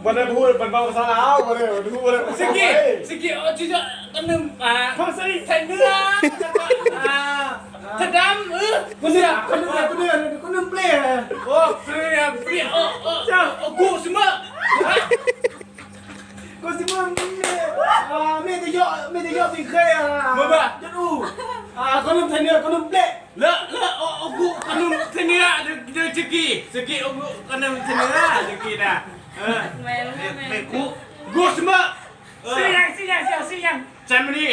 ບໍ່ໄດ້ພູດ ມັນເວົ້າພາສາລາວ ບໍ່ໄດ້ ມັນຮູ້ບໍ່ໄດ້ ສະກີ ສະກີ ເອົາ ຊິຈະ ອັນໜຶ່ງ ອ່າ ພາສາໄທເໜືອ ແລ້ວກໍ ອ່າ ຖະດຳ ເອີ ຄົນໜຶ່ງ ຄົນໜຶ່ງ ຄົນໜຶ່ງ ຄົນໜຶ່ງເປລະ ໂອ້ ເປລະ ເປລະ ໂອ້ ໂອ້ ເຈົ້າ ໂອ້ ກູຊິເມີ ໂກຊິເມີ ເມ ເມຕະເຍາະ ເມຕະເຍາະ ເປັນເຄີຍ ອ່າ ບໍ່ ບໍ່ ຈົນອູ ອ່າ ຄົນໜຶ່ງໄທເໜືອ ຄົນໜຶ່ງເປລະ ເລາະ ເລາະ ໂອ ໂອກຸ ກະນຸມ ເຊເນຍ ເດີ ເດີ ເຈກີ ເຈກີ ໂອກຸ ກະນຸມ ເຊເນຍ ເຈກີນະ ເອີ ແມ່ນ ແມ່ນ ເມກຸ ກູສເມີ ເອີ ຊື່ຫຍັງ ຊື່ຫຍັງ ຊື່ຫຍັງ ແຈມານີ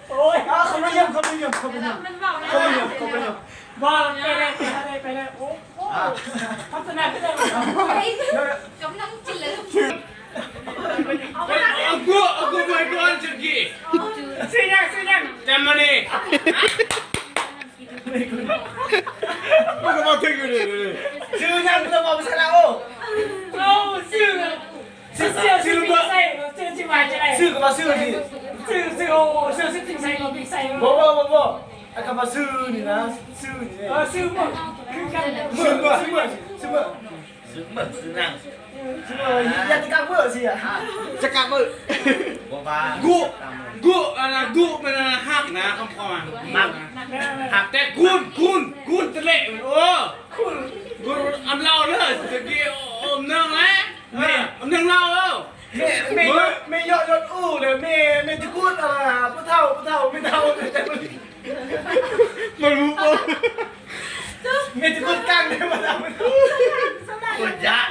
ໂອ້ຍ ເຂົ້າມາຢ້ຽມ ເຂົ້າມາຢ້ຽມ ເຂົ້າມາຢ້ຽມ ເຂົ້າມາຢ້ຽມ ເຂົ້າມາຢ້ຽມ ບໍ່ ໄປແລ້ວ ໄປແລ້ວ ໄປແລ້ວ ໂອ້ ໂອ້ ພັດທະນາຂຶ້ນແລ້ວ ກຳລັງກິນເລີຍ ອາກຸ ອາກຸ ມາກ່ອນ ເຈກີ ຊື່ຫຍັງ ຊື່ຫຍັງ ແຈມານີ ມັນກໍບໍ່ຖືກຢູ່ເດ ຊື່ຫຍັງ ລະເວົ້າພາສາລາວ ເອົາ ຊື່ ຊື່ ຊື່ ຊື່ ຊື່ ຊື່ ຊື່ວ່າຈັ່ງໃດ ຊື່ກໍວ່າຊື່ຊິ ຊື່ ຊື່ ໂອ້ ຊື່ ຊື່ ຊິງໄຊ ບໍ່ ບິງໄຊ ບໍ່ ບໍ່ ບໍ່ ບໍ່ ອັນຄຳວ່າຊື່ນີ້ນະ ຊື່ນີ້ ເອີ ຊື່ໝົດ ຄືກັນ ຊື່ເມີ ຊື່ເມີ ຊື່ເມີ ຊື້ເມືອ ຊື້ນາງ ຊື້ເມືອ ຢາກຈະກັກເມືອຊິ ຈະກັກມື ບໍ່ວ່າ ກຸ ກຸ ອັນນະ ກຸ ແມ່ນອັນນະ ຮັກນະ ຄຳຄວາມ ມັກ ຮັກ ແຕ່ກຸນ ກຸນ ກຸນຕະເລະ ໂອ້ ກຸນ ອັນລາວເດີ ຕະກີ້ ໂອ້ ອຳເນື່ອງແຫຼະ ເອີ ອຳເນື່ອງລາວ ເອີ ແມ່ ແມ່ເຍາະ ແມ່ເຍາະ ຍອດອູເດີ ແມ່ ແມ່ຈະກຸດ ອາ ຜູ້ເຖົ້າ ຜູ້ເຖົ້າ ແມ່ເຖົ້າ ແມ່ຈະກຸດ ມັນຮູ້ບໍ່ ແມ່ຈະກຸດກາງເດີ ມາດາມ ໂຄດຍາກ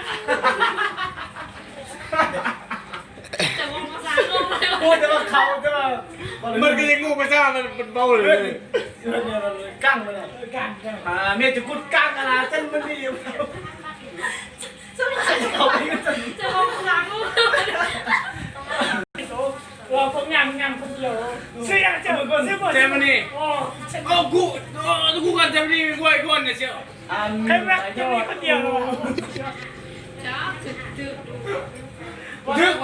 ຈະເວົ້າພາສາໂລກເລີຍ ໂອ້ ແຕ່ວ່າເຂົາ ແຕ່ວ່າ ມັນກໍຍັງງງພາສາ ມັນ ມັນເວົ້າເລີຍ ເອີ ກັງ ມັນ ເອີ ກັງ ກັງ ອ່າ ແມ່ຈະກຸດກາງ ອາ ຈັນມັນດີ ສະມາຊິເຂົ້າໄປກັນ ຈະເວົ້າພາສາໂລກ ເວົ້າພວກງາມ ງາມຄົນດຽວ ຊື່ຫຍັງເຈົ້າ ຊື່ບໍ່ ແຈມານີ ໂອ້ ເອົາ ກູ ເອົາ ກູກັນ ແຈມານີ ກວຍ ກວນ ເຈົ້າ ອັນ ໃຜມັກ ແຈມານີຄົນດຽວ ຖືກ